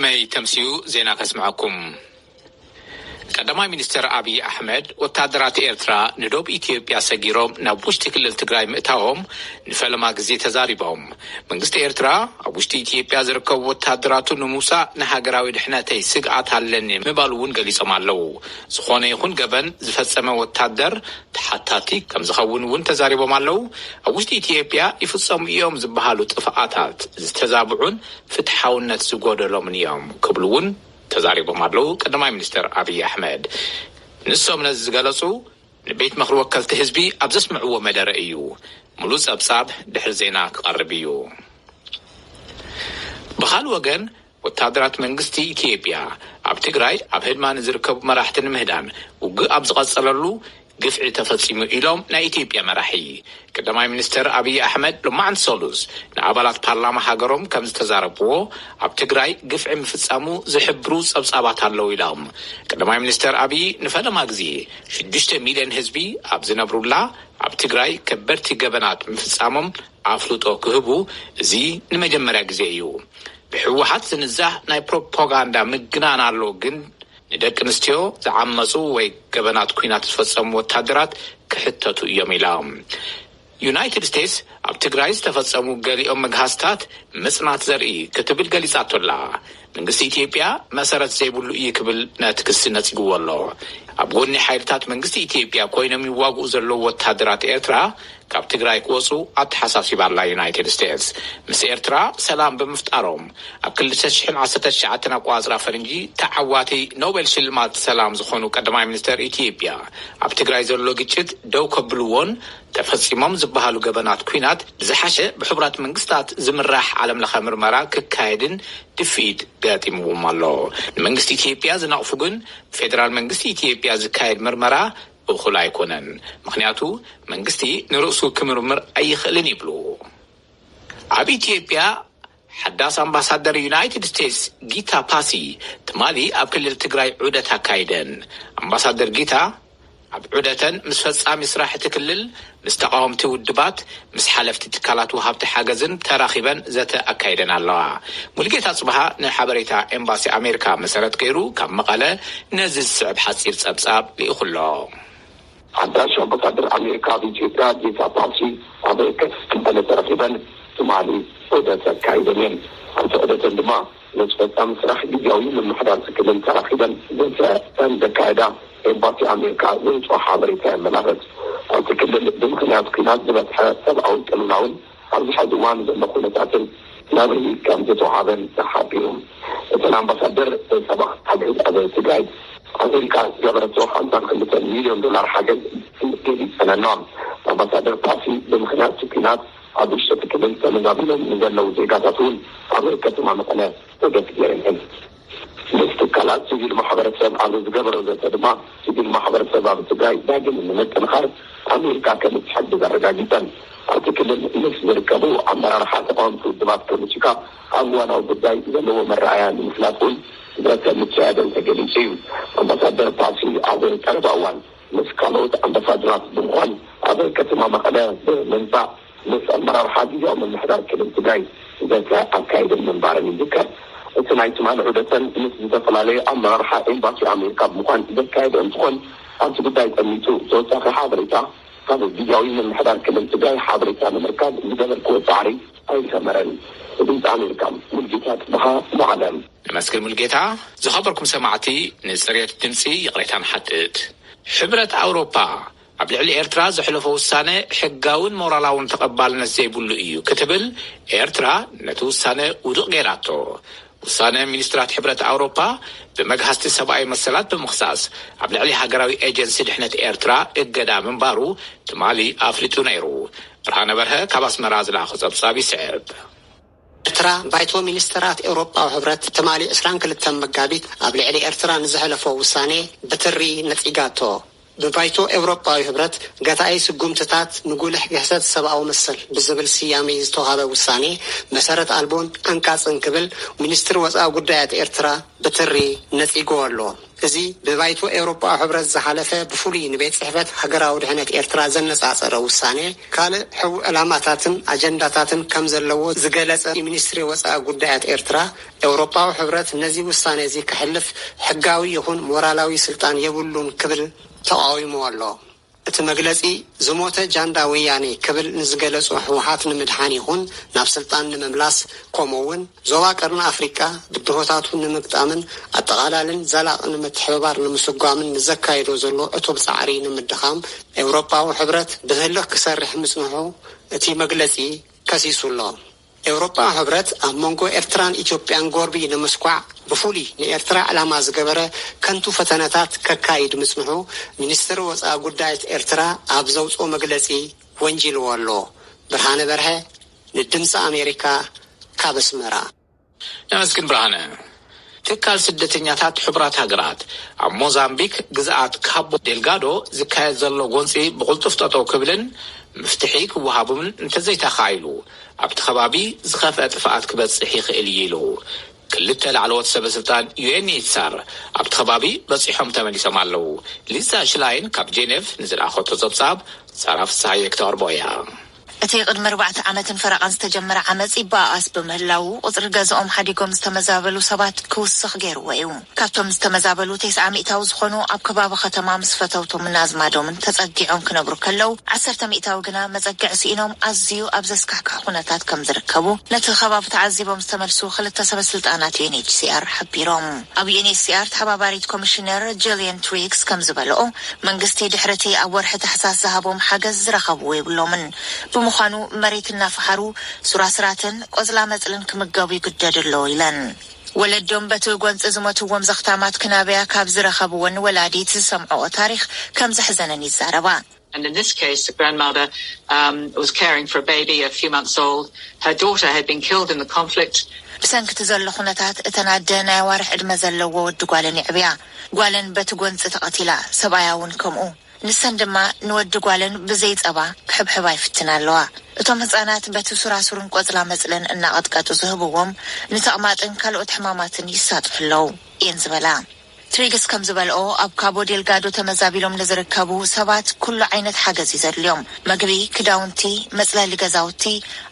ናይ ተምስዩ ዜና ከስምዐኩም። ቀዳማይ ሚኒስትር ኣብይ ኣሕመድ፣ ወታደራት ኤርትራ ንዶብ ኢትዮጵያ ሰጊሮም ናብ ውሽጢ ክልል ትግራይ ምእታዎም ንፈለማ ግዜ ተዛሪቦም። መንግስቲ ኤርትራ ኣብ ውሽጢ ኢትዮጵያ ዝርከቡ ወታደራቱ ንምውፃእ ንሃገራዊ ድሕነተይ ስግኣት ኣለኒ ምባሉ እውን ገሊጾም ኣለዉ። ዝኾነ ይኹን ገበን ዝፈጸመ ወታደር ተሓታቲ ከም ዝኸውን እውን ተዛሪቦም ኣለዉ። ኣብ ውሽጢ ኢትዮጵያ ይፍጸሙ እዮም ዝበሃሉ ጥፍኣታት ዝተዛብዑን ፍትሓውነት ዝጎደሎምን እዮም ክብሉ እውን ተዛሪቦም ኣለዉ። ቀዳማይ ሚኒስትር ኣብይ ኣሕመድ ንሶም ነዚ ዝገለጹ ንቤት ምኽሪ ወከልቲ ህዝቢ ኣብ ዘስምዕዎ መደረ እዩ። ሙሉእ ጸብጻብ ድሕሪ ዜና ክቐርብ እዩ። ብኻልእ ወገን፣ ወታደራት መንግስቲ ኢትዮጵያ ኣብ ትግራይ ኣብ ህድማ ንዝርከቡ መራሕቲ ንምህዳን ውግእ ኣብ ዝቐጸለሉ ግፍዒ ተፈጺሙ ኢሎም ናይ ኢትዮጵያ መራሒ። ቀዳማይ ሚኒስትር ኣብይ ኣሕመድ ሎማዕንቲ ሰሉስ ንኣባላት ፓርላማ ሃገሮም ከም ዝተዛረብዎ፣ ኣብ ትግራይ ግፍዒ ምፍጻሙ ዝሕብሩ ጸብጻባት ኣለዉ ኢሎም። ቀዳማይ ሚኒስትር ኣብይ ንፈለማ ግዜ ሽዱሽተ ሚልዮን ህዝቢ ኣብ ዝነብሩላ ኣብ ትግራይ ከበድቲ ገበናት ምፍጻሞም ኣፍልጦ ክህቡ እዚ ንመጀመርያ ግዜ እዩ። ብህወሓት ዝንዛህ ናይ ፕሮፓጋንዳ ምግናን ኣሎ፣ ግን ንደቂ ኣንስትዮ ዝዓመፁ ወይ ገበናት ኲናት ዝፈጸሙ ወታደራት ክሕተቱ እዮም ኢላ። ዩናይትድ ስቴትስ ኣብ ትግራይ ዝተፈጸሙ ገሊኦም መግሃስታት ምጽናት ዘርኢ ክትብል ገሊጻቶ ኣላ። መንግስቲ ኢትዮጵያ መሰረት ዘይብሉ እዩ ክብል ነቲ ክሲ ነጺግዎ ኣሎ። ኣብ ጎኒ ሓይልታት መንግስቲ ኢትዮጵያ ኮይኖም ይዋግኡ ዘለዉ ወታደራት ኤርትራ ካብ ትግራይ ክወጹ ኣተሓሳሲባ ኣላ ዩናይትድ ስቴትስ። ምስ ኤርትራ ሰላም ብምፍጣሮም ኣብ ክልተ ሽሕን ዓሰርተ ትሽዓተን ኣቆጻጽራ ፈረንጂ ተዓዋቲ ኖቤል ሽልማት ሰላም ዝኾኑ ቀዳማይ ሚኒስተር ኢትዮጵያ ኣብ ትግራይ ዘሎ ግጭት ደው ከብልዎን ተፈጺሞም ዝበሃሉ ገበናት ኲናት ብዝሓሸ ብሕቡራት መንግስታት ዝምራሕ ዓለም ለኸ ምርመራ ክካየድን ድፍኢት ገጢምዎም ኣሎ። ንመንግስቲ ኢትዮጵያ ዝነቕፉ ግን ብፌደራል መንግስቲ ኢትዮጵያ ዝካየድ ምርመራ እኹል ኣይኮነን። ምኽንያቱ መንግስቲ ንርእሱ ክምርምር ኣይኽእልን ይብሉ። ኣብ ኢትዮጵያ ሓዳስ ኣምባሳደር ዩናይትድ ስቴትስ ጊታ ፓሲ ትማሊ ኣብ ክልል ትግራይ ዑደት ኣካይደን። ኣምባሳደር ጊታ ኣብ ዑደተን ምስ ፈጻሚ ስራሕ እቲ ክልል፣ ምስ ተቓወምቲ ውድባት፣ ምስ ሓለፍቲ ትካላት ወሃብቲ ሓገዝን ተራኺበን ዘተ ኣካይደን ኣለዋ። ሙልጌታ ጽብሃ ንሓበሬታ ኤምባሲ ኣሜሪካ መሰረት ገይሩ ካብ መቐለ ነዚ ዝስዕብ ሓጺር ጸብጻብ ልኢኹ ኣሎ። ሓዳሽ ኣምባሳደር ኣሜሪካ ኣብ ኢትዮጵያ ጌታ ፓሲ ኣብ ከስክንበለ ተረኺበን ትማሊ ዑደት ኣካይደን እየን። ኣብቲ ዑደተን ድማ ምስ ፈጻሚ ስራሕ ግዝያዊ ምምሕዳር እቲ ክልል ተራኺበን ዘተ ከም ዘካየዳ ኤምባሲ ኣሜሪካ ዘውፅኦ ሓበሬታ የመላኽት። ኣብቲ ክልል ብምኽንያት ኲናት ዝበፅሐ ሰብኣዊ ቅልውላውን ኣብዚ ሕዚ እዋን ዘሎ ኩነታትን መብርሂ ከም ዝተውሃበን ተሓቢሩ። እተን ኣምባሳደር ሰብኣዊ ሓገዝ ኣብ ትግራይ ኣሜሪካ ዝገበረቶ ሓምሳን ክልተን ሚልዮን ዶላር ሓገዝ ገሊፀን ኣሎ። ኣምባሳደር ፓሲ ብምኽንያት እቲ ኲናት ኣብ ውሽጢ እቲ ክልል ተመዛቢሎም ንዘለዉ ዜጋታት እውን ኣብ ከተማ መቐለ ዑደት ገይረን እየን። ምስ ትካላት ሲቪል ማሕበረሰብ ኣብ ዝገበሮ ዘተ ድማ፣ ሲቪል ማሕበረሰብ ኣብ ትግራይ ዳግም ንምጥንኻር ኣሜሪካ ከም እትሕግዝ ኣረጋጊፀን። ኣብቲ ክልል ምስ ዝርከቡ ኣመራርሓ ተቃወምቲ ውድባት ፖለቲካ ኣብ እዋናዊ ጉዳይ ዘለዎ መረኣያ ንምፍላጥ እውን ዘተ ምክያደን ተገሊጹ እዩ። ኣምባሳደር ፓሲ ኣብ ቀረባ እዋን ምስ ካልኦት ኣምባሳደራት ብምዃን ኣብ ከተማ መቐለ ብምምጻእ ምስ ኣመራርሓ ግዝያዊ ምምሕዳር ክልል ትግራይ ዘተ ኣካይደን ምንባረን ይዝከር። እቲ ናይ ትማሊ ዑደተን ምስ ዝተፈላለዩ ኣመራርሓ ኤምባሲ ኣሜሪካ ብምዃን ዘካየደ እንትኾን፣ ኣብቲ ጉዳይ ጠሚቱ ተወሳኺ ሓበሬታ ካብ ግዝያዊ ምምሕዳር ክልል ትግራይ ሓበሬታ ንምርካብ ዝገበርክዎ ጻዕሪ ኣይሰመረን። ድምፂ ኣሜሪካ፣ ሙልጌታ ጽብሃ፣ መቐለ። ነመስግን ሙልጌታ። ዝኸበርኩም ሰማዕቲ፣ ንጽሬት ድምጺ ይቕሬታ ንሓትት። ሕብረት ኣውሮፓ ኣብ ልዕሊ ኤርትራ ዘሕለፎ ውሳነ ሕጋውን ሞራላውን ተቐባልነት ዘይብሉ እዩ ክትብል ኤርትራ ነቲ ውሳነ ውዱቕ ገይራቶ። ውሳነ ሚኒስትራት ሕብረት ኣውሮፓ ብመግሃስቲ ሰብኣዊ መሰላት ብምኽሳስ ኣብ ልዕሊ ሃገራዊ ኤጀንሲ ድሕነት ኤርትራ እገዳ ምንባሩ ትማሊ ኣፍሊጡ ነይሩ። ብርሃነ በርሀ ካብ ኣስመራ ዝለኣኾ ጸብጻብ ይስዕብ። ኤርትራ ባይቶ ሚኒስተራት ኤውሮጳዊ ሕብረት ትማሊ ዕስራን ክልተን መጋቢት ኣብ ልዕሊ ኤርትራ ንዝሐለፎ ውሳኔ ብትሪ ነጺጋቶ። ብባይቶ ኤውሮጳዊ ሕብረት ገታኢ ስጉምትታት ንጉልሕ ግህሰት ሰብኣዊ መሰል ብዝብል ስያሜ ዝተውሃበ ውሳኔ መሰረት ኣልቦን ዓንቃጽን ክብል ሚኒስትሪ ወጻኢ ጉዳያት ኤርትራ ብትሪ ነጺግዎ ኣሎ። እዚ ብባይቶ ኤውሮጳዊ ሕብረት ዝሓለፈ፣ ብፍሉይ ንቤት ጽሕፈት ሃገራዊ ድሕነት ኤርትራ ዘነጻጸረ ውሳኔ፣ ካልእ ሕቡእ ዕላማታትን ኣጀንዳታትን ከም ዘለዎ ዝገለጸ ሚኒስትሪ ወጻኢ ጉዳያት ኤርትራ፣ ኤውሮጳዊ ሕብረት ነዚ ውሳኔ እዚ ከሕልፍ ሕጋዊ ይኹን ሞራላዊ ስልጣን የብሉን ክብል ተቓዊምዎ ኣሎ። እቲ መግለጺ፣ ዝሞተ ጃንዳ ወያኔ ክብል ንዝገለጾ ህወሓት ንምድሓን ይኹን ናብ ስልጣን ንምምላስ፣ ከምኡ እውን ዞባ ቀርኒ ኣፍሪቃ ብድሆታቱ ንምግጣምን ኣጠቓላልን ዘላቒ ንምትሕብባር ንምስጓምን ንዘካይዶ ዘሎ ዕቱብ ጻዕሪ ንምድኻም ኤውሮጳዊ ሕብረት ብህልኽ ክሰርሕ ምጽንሑ እቲ መግለጺ ከሲሱ ኣሎ። ኤውሮጳዊ ሕብረት ኣብ መንጎ ኤርትራን ኢትዮጵያን ጎርቢ ንምስኳዕ ብፍሉይ ንኤርትራ ዕላማ ዝገበረ ከንቱ ፈተነታት ከካይድ ምጽንሑ ሚኒስትሪ ወጻኢ ጉዳያት ኤርትራ ኣብ ዘውጽኦ መግለጺ ወንጂልዎ ኣሎ። ብርሃነ በርሀ ንድምፂ ኣሜሪካ ካብ ኣስመራ። ነመስግን ብርሃነ። ትካል ስደተኛታት ሕቡራት ሃገራት ኣብ ሞዛምቢክ ግዝኣት ካቦ ዴልጋዶ ዝካየድ ዘሎ ጎንፂ ብቕልጡፍ ጠጠው ክብልን ምፍትሒ ክወሃቡምን እንተዘይተኻኢሉ ኣብቲ ከባቢ ዝኸፍአ ጥፍኣት ክበፅሕ ይኽእል እዩ ኢሉ። ክልተ ላዕለዎት ሰበ ስልጣን ዩኤንኤችሲኣር ኣብቲ ከባቢ በፂሖም ተመሊሶም ኣለዉ። ሊዛ ሽላይን ካብ ጄኔቭ ንዝለኣኸቶ ፀብፃብ ሳራ ፍስሃየ ክተቕርቦ እያ። እቲ ቅድሚ ኣርባዕተ ዓመትን ፈረቓን ዝተጀመረ ዓመጽ ይበኣኣስ ብምህላዉ፣ ቁጽሪ ገዝኦም ሓዲጎም ዝተመዛበሉ ሰባት ክውስኽ ገይርዎ እዩ። ካብቶም ዝተመዛበሉ፣ ተስዓ ሚእታዊ ዝኾኑ ኣብ ከባቢ ከተማ ምስ ፈተውቶምን ኣዝማዶምን ተጸጊዖም ክነብሩ ከለዉ፣ ዓሰርተ ሚእታዊ ግና መጸግዒ ስኢኖም ኣዝዩ ኣብ ዘስካሕክሕ ኩነታት ከም ዝርከቡ፣ ነቲ ከባቢ ተዓዚቦም ዝተመልሱ ክልተ ሰበ ስልጣናት ዩኤንኤችሲኣር ሓቢሮም። ኣብ ዩኤንኤችሲኣር ተሓባባሪት ኮሚሽነር ጂልየን ትዊግስ ከም ዝበልኦ፣ መንግስቲ ድሕሪ እቲ ኣብ ወርሒ ታሕሳስ ዝሃቦም ሓገዝ ዝረኸብዎ የብሎምን። ብምዃኑ መሬት እናፈሓሩ ሱራስራትን ቆፅላ መፅልን ክምገቡ ይግደዱ ኣለዉ ኢለን። ወለዶም በቲ ጎንፂ ዝሞትዎም ዘኽታማት ክናብያ ካብ ዝረኸብወን ወላዲት ዝሰምዐኦ ታሪኽ ከም ዘሕዘነን ይዛረባ። And in this case, the grandmother um, was caring for a baby a few months old. Her daughter had been killed in the conflict. ብሰንኪ እቲ ዘሎ ኩነታት፣ እተን ኣደ ናይ ኣዋርሕ ዕድመ ዘለዎ ወዲ ጓለን የዕብያ። ጓለን በቲ ጎንፂ ተቐቲላ፣ ሰብኣያ እውን ከምኡ። ንሰን ድማ ንወዲ ጓለን ብዘይ ጸባ ክሕብሕባ ይፍትና ኣለዋ። እቶም ህጻናት በቲ ሱራሱርን ቆጽላ መጽልን እናቐጥቀጡ ዝህብዎም ንተቕማጥን ካልኦት ሕማማትን ይሳጥሑ ኣለዉ እየን ዝበላ። ትሪግስ ከም ዝበልኦ፣ ኣብ ካቦ ዴልጋዶ ተመዛቢሎም ንዝርከቡ ሰባት ኩሉ ዓይነት ሓገዝ እዩ ዘድልዮም። መግቢ፣ ክዳውንቲ፣ መጽለሊ ገዛውቲ፣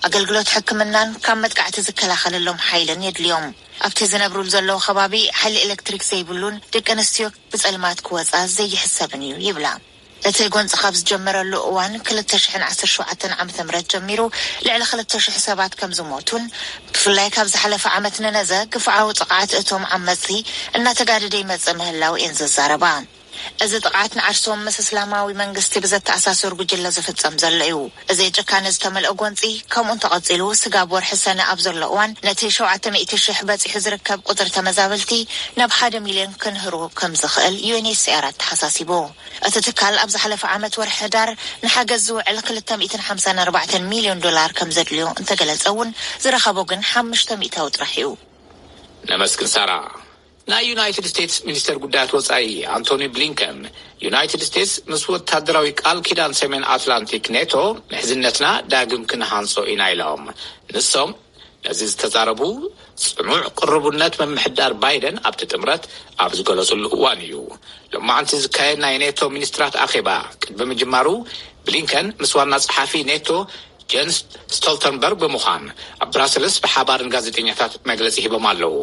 ኣገልግሎት ሕክምናን ካብ መጥቃዕቲ ዝከላኸለሎም ሓይልን የድልዮም። ኣብቲ ዝነብሩሉ ዘለዉ ከባቢ ሓይሊ ኤሌክትሪክ ዘይብሉን ደቂ ኣንስትዮ ብጸልማት ክወጻ ዘይሕሰብን እዩ ይብላ። እቲ ጎንጺ ካብ ዝጀመረሉ እዋን ክልተ ሽሕን ዓሰርተ ሸውዓተን ዓመተ ምህረት ጀሚሩ ልዕሊ ክልተ ሽሕ ሰባት ከም ዝሞቱን ብፍላይ ካብ ዝሓለፈ ዓመት ንነዘ ግፍዓዊ ጥቕዓት እቶም ዓመጽቲ እናተጋደደ ይመጽእ ምህላው እየን ዝዛረባ። እዚ ጥቕዓት ንዓርሶም ምስ እስላማዊ መንግስቲ ብዘተኣሳስር ጉጅለ ዝፍጸም ዘሎ እዩ። እዚ ጭካነ ዝተመልኦ ጎንጺ ከምኡ እንተቐጺሉ ስጋብ ወርሒ ሰነ ኣብ ዘሎ እዋን ነቲ ሸውዓተ ሚእቲ ሽሕ በጺሑ ዝርከብ ቁጽሪ ተመዛበልቲ ናብ ሓደ ሚልዮን ክንህሩ ከም ዝኽእል ዩኤንኤችሲኣር ኣተሓሳሲቡ። እቲ ትካል ኣብ ዝሓለፈ ዓመት ወርሒ ሕዳር ንሓገዝ ዝውዕል ክልተ ሚእትን ሓምሳን ኣርባዕተን ሚልዮን ዶላር ከም ዘድልዮ እንተገለጸ እውን ዝረኸቦ ግን ሓሙሽተ ሚእታዊ ጥራሕ እዩ። ነመስግን ሳራ። ናይ ዩናይትድ ስቴትስ ሚኒስተር ጉዳያት ወጻኢ ኣንቶኒ ብሊንከን፣ ዩናይትድ ስቴትስ ምስ ወታደራዊ ቃል ኪዳን ሰሜን ኣትላንቲክ ኔቶ ምሕዝነትና ዳግም ክንሃንጾ ኢና ኢሎም። ንሶም ነዚ ዝተዛረቡ ጽኑዕ ቅርቡነት ምምሕዳር ባይደን ኣብቲ ጥምረት ኣብ ዝገለጹሉ እዋን እዩ። ሎማዕንቲ ዝካየድ ናይ ኔቶ ሚኒስትራት ኣኼባ ቅድሚ ምጅማሩ ብሊንከን ምስ ዋና ጸሓፊ ኔቶ ጀንስ ስቶልተንበርግ ብምዃን ኣብ ብራሰልስ ብሓባር ንጋዜጠኛታት መግለጺ ሂቦም ኣለዉ።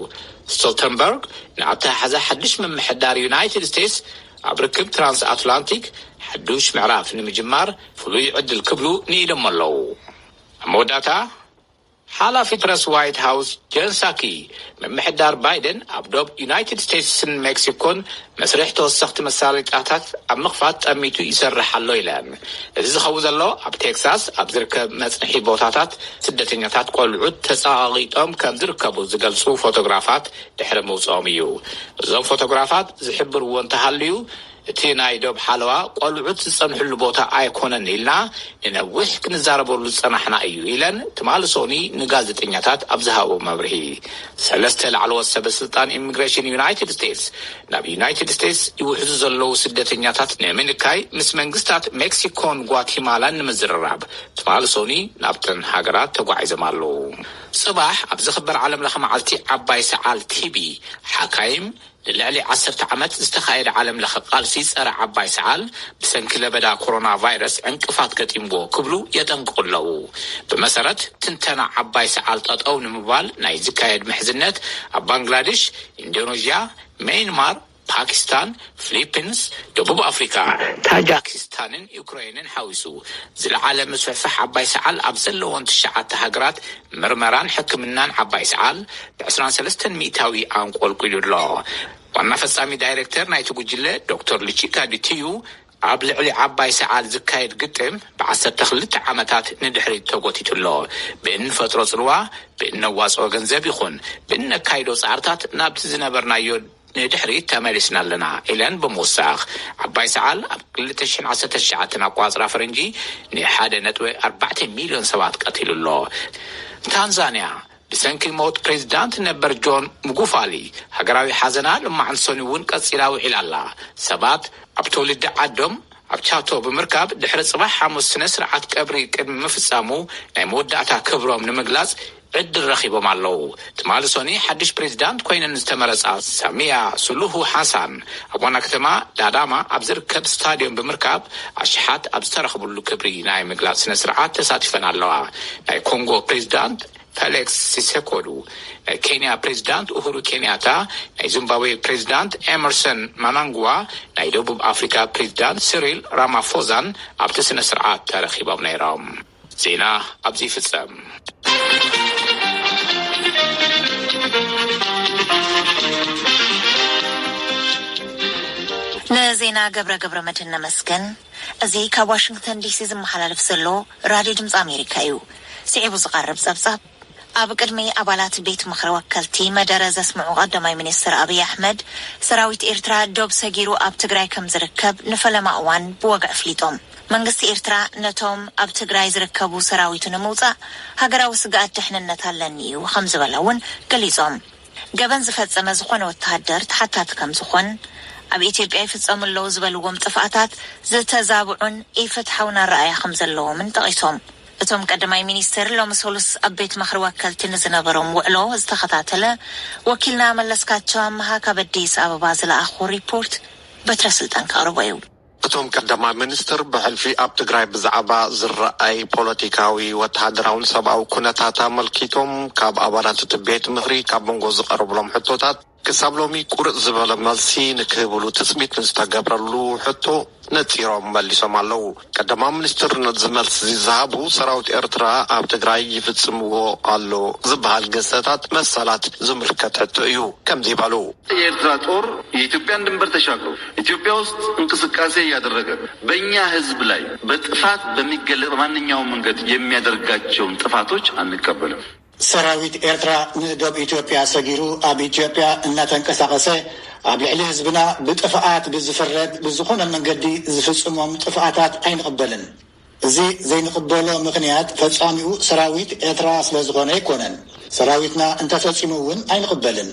ስቶልተንበርግ ንኣተሓሕዛ ሓድሽ ምምሕዳር ዩናይትድ ስቴትስ ኣብ ርክብ ትራንስ ኣትላንቲክ ሓዱሽ ምዕራፍ ንምጅማር ፍሉይ ዕድል ክብሉ ንኢዶም ኣለዉ። ኣብ መወዳእታ ሓላፊ ፕረስ ዋይት ሃውስ ጀን ሳኪ፣ ምምሕዳር ባይደን ኣብ ዶብ ዩናይትድ ስቴትስን ሜክሲኮን መስርሕ ተወሰኽቲ መሳለጥያታት ኣብ ምኽፋት ጠሚቱ ይሰርሕ ኣሎ ኢለን። እዚ ዝኸውን ዘሎ ኣብ ቴክሳስ ኣብ ዝርከብ መጽንሒ ቦታታት ስደተኛታት ቆልዑት ተጸቓቒጦም ከም ዝርከቡ ዝገልጹ ፎቶግራፋት ድሕሪ ምውጽኦም እዩ። እዞም ፎቶግራፋት ዝሕብርዎ እንተሃልዩ፣ እቲ ናይ ዶብ ሓለዋ ቆልዑት ዝጸንሕሉ ቦታ ኣይኮነን ኢልና ንነዊሕ ክንዛረበሉ ዝጸናሕና እዩ ኢለን ትማሊ ሶኒ ንጋዜጠኛታት ኣብ ዝሃቦ መብርሂ። ሰለስተ ላዕለዎት ሰበ ስልጣን ኢሚግሬሽን ዩናይትድ ስቴትስ ናብ ዩናይትድ ስቴትስ ይውሕዙ ዘለዉ ስደተኛታት ንምንካይ ምስ መንግስታት ሜክሲኮን ጓቲማላን ንምዝርራብ ትማሊ ሶኒ ናብተን ሃገራት ተጓዒዞም ኣለዉ። ጽባሕ ኣብ ዝኽበር ዓለም ለኸ መዓልቲ ዓባይ ሰዓል ቲቢ ሓካይም ንልዕሊ ዓሰርተ ዓመት ዝተኻየደ ዓለም ለኸ ቃልሲ ጸረ ዓባይ ሰዓል ብሰንኪ ለበዳ ኮሮና ቫይረስ ዕንቅፋት ገጢምዎ ክብሉ የጠንቅቑ ኣለዉ። ብመሰረት ትንተና ዓባይ ሰዓል ጠጠው ንምባል ናይ ዝካየድ ምሕዝነት ኣብ ባንግላዴሽ፣ ኢንዶኔዥያ፣ ሜይንማር፣ ፓኪስታን፣ ፊሊፒንስ፣ ደቡብ ኣፍሪካ፣ ታጃኪስታንን ዩክሬንን ሓዊሱ ዝለዓለ ምስፍሕፋሕ ዓባይ ሰዓል ኣብ ዘለዎን ትሽዓተ ሃገራት ምርመራን ሕክምናን ዓባይ ሰዓል ብ ዕስራን ሰለስተን ሚእታዊ ኣንቆልቂሉ ኣሎ። ዋና ፈጻሚ ዳይሬክተር ናይቲ ጉጅለ ዶክተር ሉቺካ ዲቲዩ ኣብ ልዕሊ ዓባይ ሰዓል ዝካየድ ግጥም ብዓሰርተ ክልተ ዓመታት ንድሕሪት ተጎቲቱ ኣሎ። ብእንፈጥሮ ጽልዋ፣ ብእነዋጽኦ ገንዘብ ይኹን ብእነካይዶ ጻዕርታት ናብቲ ዝነበርናዮ ንድሕሪት ተመሊስና ኣለና ኢለን ብምውሳኽ፣ ዓባይ ሰዓል ኣብ ክልተ ሽሕን ዓሰርተ ትሽዓተን ኣቋጽራ ፈረንጂ ንሓደ ነጥቢ ኣርባዕተ ሚልዮን ሰባት ቀቲሉ ኣሎ። ታንዛንያ ብሰንኪ ሞት ፕሬዚዳንት ነበር ጆን ሙጉፋሊ ሃገራዊ ሓዘና ልማዕንቲ ሰኑይ እውን ቀጺላ ውዒላ ኣላ። ሰባት ኣብ ትውልዲ ዓዶም ኣብ ቻቶ ብምርካብ ድሕሪ ጽባሕ ሓሙስ ስነ ስርዓት ቀብሪ ቅድሚ ምፍጻሙ ናይ መወዳእታ ክብሮም ንምግላጽ ዕድል ረኺቦም ኣለዉ። ትማሊ ሰኑይ ሓድሽ ፕሬዚዳንት ኮይነን ዝተመረጻ ሳሚያ ሱሉሁ ሓሳን ኣብ ዋና ከተማ ዳዳማ ኣብ ዝርከብ ስታድዮም ብምርካብ ኣሽሓት ኣብ ዝተረኽብሉ ክብሪ ናይ ምግላጽ ስነ ስርዓት ተሳቲፈን ኣለዋ። ናይ ኮንጎ ፕሬዚዳንት ፌሊክስ ሲሴኮዱ፣ ናይ ኬንያ ፕሬዚዳንት ኡሁሩ ኬንያታ፣ ናይ ዚምባብዌ ፕሬዚዳንት ኤመርሰን ማናንግዋ፣ ናይ ደቡብ ኣፍሪካ ፕሬዚዳንት ሲሪል ራማፎዛን ኣብቲ ስነ ስርዓት ተረኺቦም ነይሮም። ዜና ኣብዚ ይፍጸም። ንዜና ገብረ ገብረ መድህን ነመስገን። እዚ ካብ ዋሽንግተን ዲሲ ዝመሓላለፍ ዘሎ ራድዮ ድምፂ ኣሜሪካ እዩ። ስዒቡ ዝቐርብ ጸብጻብ። ኣብ ቅድሚ ኣባላት ቤት ምኽሪ ወከልቲ መደረ ዘስምዑ ቀዳማይ ሚኒስትር ኣብይ ኣሕመድ፣ ሰራዊት ኤርትራ ዶብ ሰጊሩ ኣብ ትግራይ ከም ዝርከብ ንፈለማ እዋን ብወግዒ ኣፍሊጦም። መንግስቲ ኤርትራ ነቶም ኣብ ትግራይ ዝርከቡ ሰራዊቱ ንምውጻእ ሃገራዊ ስግኣት ድሕንነት ኣለኒ እዩ ከም ዝበለ እውን ገሊጾም። ገበን ዝፈጸመ ዝኾነ ወተሃደር ተሓታቲ ከም ዝኾን፣ ኣብ ኢትዮጵያ ይፍጸሙ ኣለዉ ዝበልዎም ጥፍኣታት ዝተዛብዑን ኢፍትሓውን ኣረኣእያ ከም ዘለዎምን ጠቒሶም። እቶም ቀዳማይ ሚኒስትር ሎሚ ሰሉስ ኣብ ቤት ምኽሪ ወከልቲ ንዝነበሮም ውዕሎ ዝተኸታተለ ወኪልና መለስካቸው ኣመሃ ካብ ኣዲስ ኣበባ ዝለኣኾ ሪፖርት በትረ ስልጣን ከቕርቦ እዩ። እቶም ቀዳማይ ሚኒስትር ብሕልፊ ኣብ ትግራይ ብዛዕባ ዝረኣይ ፖለቲካዊ፣ ወተሃደራውን ሰብኣዊ ኩነታት ኣመልኪቶም ካብ ኣባላት እቲ ቤት ምኽሪ ካብ መንጎ ዝቐረብሎም ሕቶታት ክሳብ ሎሚ ቁርጥ ዝበለ መልሲ ንክህብሉ ትፅቢት ንዝተገብረሉ ሕቶ ነፂሮም መሊሶም ኣለዉ። ቀዳማይ ሚኒስትር ነዚ መልሲ ዝሃቡ ሰራዊት ኤርትራ ኣብ ትግራይ ይፍፅምዎ ኣሎ ዝበሃል ግህሰታት መሰላት ዝምልከት ሕቶ እዩ ከምዚ በሉ። የኤርትራ ጦር የኢትዮጵያን ድንበር ተሻግሮ ኢትዮጵያ ውስጥ እንቅስቃሴ እያደረገ በእኛ ህዝብ ላይ በጥፋት በሚገለጽ በማንኛውም መንገድ የሚያደርጋቸውን ጥፋቶች አንቀበልም። ሰራዊት ኤርትራ ንዶብ ኢትዮጵያ ሰጊሩ ኣብ ኢትዮጵያ እናተንቀሳቐሰ ኣብ ልዕሊ ህዝብና ብጥፍኣት ብዝፍረድ ብዝኾነ መንገዲ ዝፍጽሞም ጥፍኣታት ኣይንቕበልን። እዚ ዘይንቕበሎ ምኽንያት ፈጻሚኡ ሰራዊት ኤርትራ ስለዝኾነ ኣይኮነን። ሰራዊትና እንተፈጺሙ እውን ኣይንቕበልን።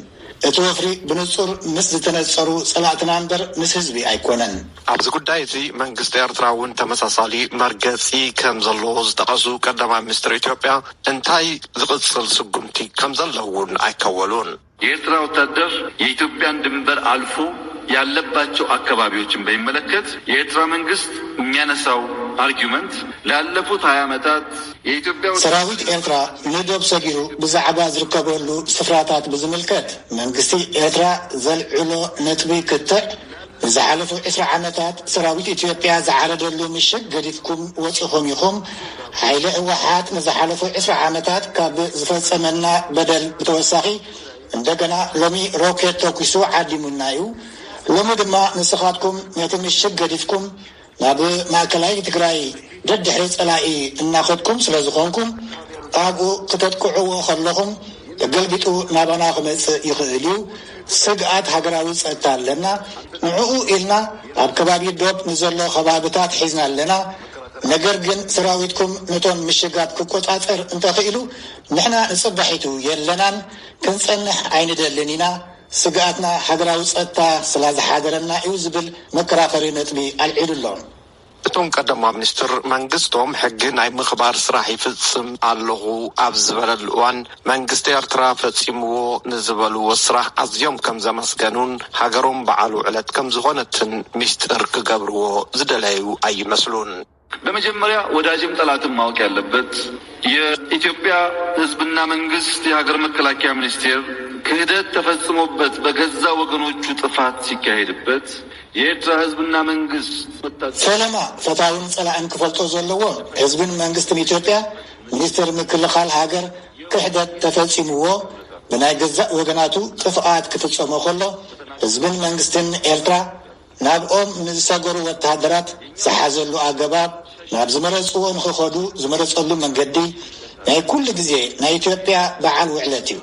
እቲ ወፍሪ ብንጹር ምስ ዝተነጸሩ ጸላእትና እምበር ምስ ህዝቢ ኣይኮነን። ኣብዚ ጉዳይ እዚ መንግስቲ ኤርትራ እውን ተመሳሳሊ መርገጺ ከም ዘለዎ ዝጠቐሱ ቀዳማይ ሚኒስትር ኢትዮጵያ እንታይ ዝቕጽል ስጉምቲ ከም ዘሎ እውን ኣይከወሉን። የኤርትራ ወታደር የኢትዮጵያን ድንበር አልፎ ያለባቸው አካባቢዎችን በሚመለከት የኤርትራ መንግስት የሚያነሳው argument ላለፉት ሃያ ዓመታት የኢትዮጵያ ሰራዊት ኤርትራ ንዶብ ሰጊሩ ብዛዕባ ዝርከበሉ ስፍራታት ብዝምልከት መንግስቲ ኤርትራ ዘልዕሎ ነጥቢ ክትዕ ንዝሓለፉ ዕስራ ዓመታት ሰራዊት ኢትዮጵያ ዝዓረደሉ ምሽግ ገዲፍኩም ወጺኹም ኢኹም። ሓይሊ ህወሓት ንዝሓለፉ ዕስራ ዓመታት ካብ ዝፈጸመና በደል ብተወሳኺ እንደገና ሎሚ ሮኬት ተኩሱ ዓዲሙና እዩ። ሎሚ ድማ ንስኻትኩም ነቲ ምሽግ ገዲፍኩም ናብ ማእከላይ ትግራይ ደድሕሪ ጸላኢ እናኸድኩም ስለ ዝኾንኩም ኣብኡ ክተጥቅዕዎ ከለኹም ተገልቢጡ ናባና ክመጽእ ይኽእል እዩ። ስግኣት ሃገራዊ ጸጥታ ኣለና። ንዕኡ ኢልና ኣብ ከባቢ ዶብ ንዘሎ ከባብታት ሒዝና ኣለና። ነገር ግን ሰራዊትኩም ነቶም ምሽጋት ክቆጻጸር እንተኽኢሉ ንሕና ንጽባሒቱ የለናን ክንጸንሕ ኣይንደልን ኢና። ስግኣትና ሃገራዊ ጸጥታ ስላዝሓደረና እዩ ዝብል መከራኸሪ ነጥቢ ኣልዒሉ ኣሎ። እቶም ቀዳማይ ሚኒስትር መንግስቶም ሕጊ ናይ ምኽባር ስራሕ ይፍጽም ኣለኹ ኣብ ዝበለሉ እዋን መንግስቲ ኤርትራ ፈጺምዎ ንዝበልዎ ስራሕ ኣዝዮም ከም ዘመስገኑን ሃገሮም በዓል ውዕለት ከም ዝኾነትን ሚስጥር ክገብርዎ ዝደለዩ ኣይመስሉን። በመጀመሪያ ወዳጅም ጠላትም ማወቅ ያለበት የኢትዮጵያ ህዝብና መንግስት የሀገር መከላከያ ሚኒስቴር ክህደት ተፈጽሞበት በገዛ ወገኖቹ ጥፋት ሲካሄድበት የኤርትራ ህዝብና መንግስት ፈለማ ፈታውን ጸላእን ክፈልጦ ዘለዎ ህዝብን መንግስትን ኢትዮጵያ ሚኒስቴር ምክልኻል ሃገር ክሕደት ተፈጺምዎ ብናይ ገዛእ ወገናቱ ጥፍኣት ክፍጸሞ ከሎ ህዝብን መንግስትን ኤርትራ ናብኦም ንዝሰገሩ ወተሃደራት ዝሓዘሉ ኣገባብ ናብ ዝመረጽዎ ንኽኸዱ ዝመረጸሉ መንገዲ ናይ ኩሉ ግዜ ናይ ኢትዮጵያ በዓል ውዕለት እዩ።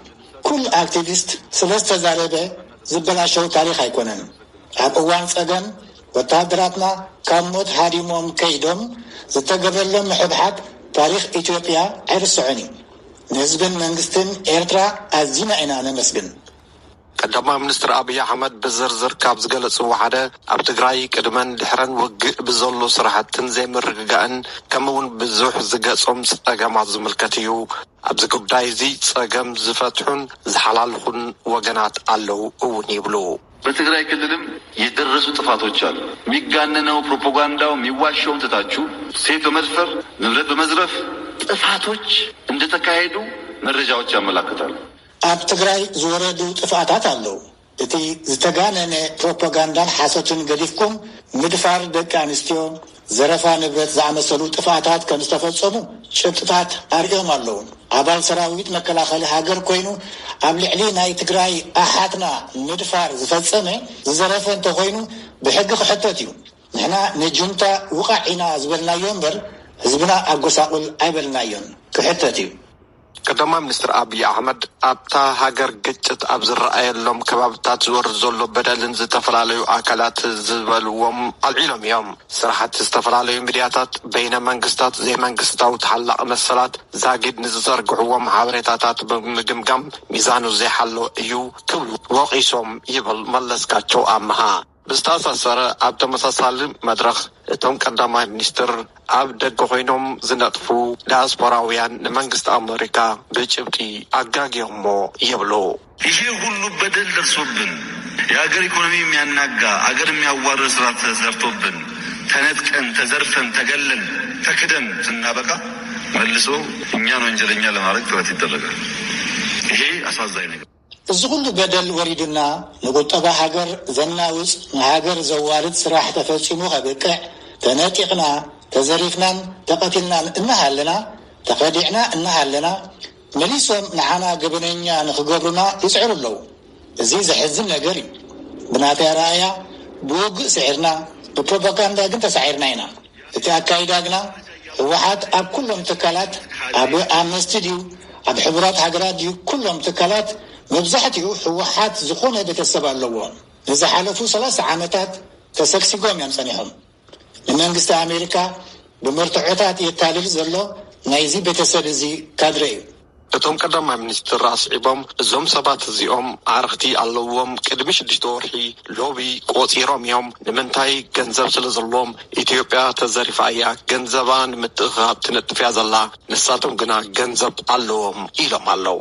ኩሉ ኣክቲቪስት ስለዝተዛረበ ዝበላሸው ታሪኽ ኣይኮነን። ኣብ እዋን ጸገም ወተሃደራትና ካብ ሞት ሃዲሞም ከይዶም ዝተገበረሎም ምሕብሓብ ታሪኽ ኢትዮጵያ ኣይርስዖን እዩ። ንህዝብን መንግስትን ኤርትራ ኣዚና ኢና ነመስግን። ቀዳማይ ሚኒስትር ኣብይ ኣሕመድ ብዝርዝር ካብ ዝገለጽዎ ሓደ ኣብ ትግራይ ቅድመን ድሕረን ውግእ ብዘሎ ስራሕትን ዘይምርግጋእን ከምኡ እውን ብዙሕ ዝገጾም ጸገማት ዝምልከት እዩ። ኣብዚ ጉዳይ እዚ ጸገም ዝፈትሑን ዝሓላልኹን ወገናት ኣለዉ እውን ይብሉ። በትግራይ ክልልም የደረሱ ጥፋቶች አሉ። የሚጋነነው ፕሮፓጋንዳው የሚዋሸውን ትታችሁ ሴት በመድፈር ንብረት በመዝረፍ ጥፋቶች እንደተካሄዱ መረጃዎች ያመላክታሉ። ኣብ ትግራይ ዝወረዱ ጥፍኣታት ኣለዉ። እቲ ዝተጋነነ ፕሮፓጋንዳን ሓሶትን ገዲፍኩም ምድፋር ደቂ ኣንስትዮ፣ ዘረፋ ንብረት ዝኣመሰሉ ጥፍኣታት ከም ዝተፈጸሙ ጭብጥታት ኣርእዮም ኣለዉ። ኣባል ሰራዊት መከላኸሊ ሃገር ኮይኑ ኣብ ልዕሊ ናይ ትግራይ ኣሓትና ምድፋር ዝፈጸመ ዝዘረፈ እንተኾይኑ ብሕጊ ክሕተት እዩ። ንሕና ንጁንታ ውቓዕ ኢና ዝበልናዮ እምበር ህዝብና ኣጎሳቑል ኣይበልናዮን። ክሕተት እዩ። ቀዳማይ ሚኒስትር ኣብይ ኣሕመድ ኣብታ ሃገር ግጭት ኣብ ዝረኣየሎም ከባብታት ዝወርድ ዘሎ በደልን ዝተፈላለዩ ኣካላት ዝበልዎም ኣልዒሎም እዮም። ስራሕቲ ዝተፈላለዩ ሚድያታት፣ በይነ መንግስታት፣ ዘይመንግስታዊ ተሓላቒ መሰላት ዛጊድ ንዝዘርግሕዎም ሓበሬታታት ብምግምጋም ሚዛኑ ዘይሓለወ እዩ ክብሉ ወቒሶም ይብል መለስካቸው ኣምሃ። ብዝተኣሳሰረ ኣብ ተመሳሳሊ መድረኽ እቶም ቀዳማይ ሚኒስትር ኣብ ደገ ኮይኖም ዝነጥፉ ዳያስፖራውያን ንመንግስቲ ኣመሪካ ብጭብጢ ኣጋግዮሞ ይብሉ። ይሄ ሁሉ በደል ደርሶብን የሀገር ኢኮኖሚ የሚያናጋ አገር የሚያዋርድ ስራ ተሰርቶብን ተነጥቀን ተዘርፈን ተገለን ተክደን ስናበቃ መልሶ እኛን ወንጀለኛ ለማድረግ ጥረት ይደረጋል። ይሄ አሳዛኝ ነገር። እዚ ኩሉ በደል ወሪዱና ንቁጠባ ሃገር ዘናውጽ ንሃገር ዘዋርድ ስራሕ ተፈጺሙ ከብቅዕ ተነጢቕና ተዘሪፍናን ተቐቲልናን እናሃለና ተኸዲዕና እናሃለና መሊሶም ንዓና ገበነኛ ንኽገብሩና ይጽዕሩ ኣለዉ። እዚ ዘሕዝን ነገር እዩ። ብናተይ ኣረኣእያ ብውግእ ስዒርና ብፕሮፓጋንዳ ግን ተሳዒርና ኢና። እቲ ኣካይዳ ግና ህወሓት ኣብ ኩሎም ትካላት ኣብ ኣምነስቲ ድዩ ኣብ ሕቡራት ሃገራት ድዩ ኩሎም ትካላት መብዛሕትኡ ህወሓት ዝኾነ ቤተሰብ ኣለዎ። ንዝሓለፉ ሰላሳ ዓመታት ተሰግሲጎም እዮም ጸኒሖም። ንመንግስቲ ኣሜሪካ ብመርትዖታት የታልል ዘሎ ናይዚ ቤተሰብ እዚ ካድረ እዩ። እቶም ቀዳማይ ሚኒስትር ኣስዒቦም እዞም ሰባት እዚኦም ኣዕርኽቲ ኣለዎም፣ ቅድሚ ሽዱሽተ ወርሒ ሎቢ ቆጺሮም እዮም፣ ንምንታይ ገንዘብ ስለ ዘለዎም ኢትዮጵያ ተዘሪፋ እያ፣ ገንዘባ ንምትእኽኻብ ትነጥፍ እያ ዘላ፣ ንሳቶም ግና ገንዘብ ኣለዎም ኢሎም ኣለዉ።